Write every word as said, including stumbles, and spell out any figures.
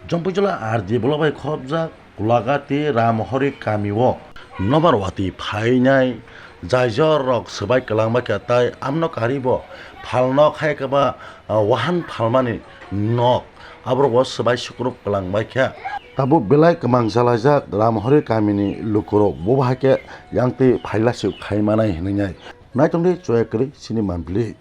Chongpoijola R D block bai khopjak Kulagati Ramhori kamio nobar watwi phainai jaijor rok swbai kwlangbaikha, tai amno karibo phalno khaikha ba, ah, wahan phalmani nok, aborok bo swbai sukruk kwlangbaikha. Tabuk belai kwmang chalaijak Ramhori kamini lukurok, bo bahai khe yangtwi phaila se khaimanai hinwi nai. Naitongdi choya kwrwi chini manpili.